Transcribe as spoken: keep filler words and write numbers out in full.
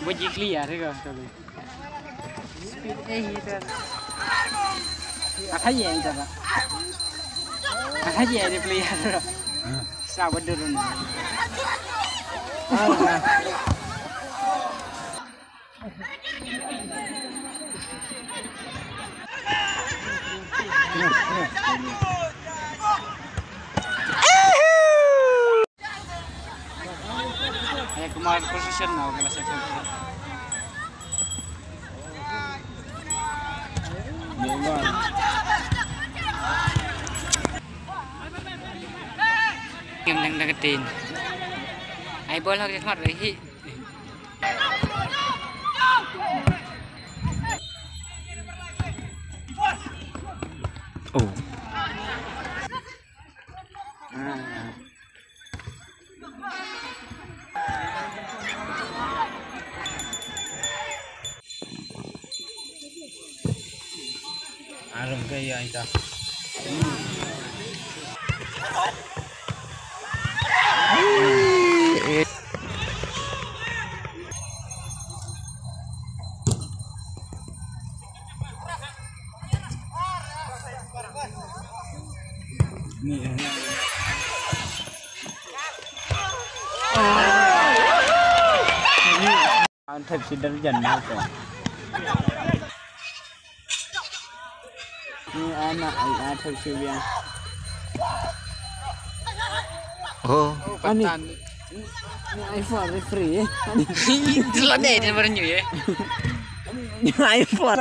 Bo ji clear ko to. Speed eh hi to. Akha ye ang to. Akha ye de player. Sa badur na. Haya kumar position na wala section. Ngam dang dang tin. Ai bol hak jatmat rehi. Oh. Arum ke ya ita. An thep si dar jan na ko. Ni ana ai a thep si biang. Oh. Ani. Ni ai for referee eh. Ani. Itulah deh dia baru nyu ya. Ni ai for.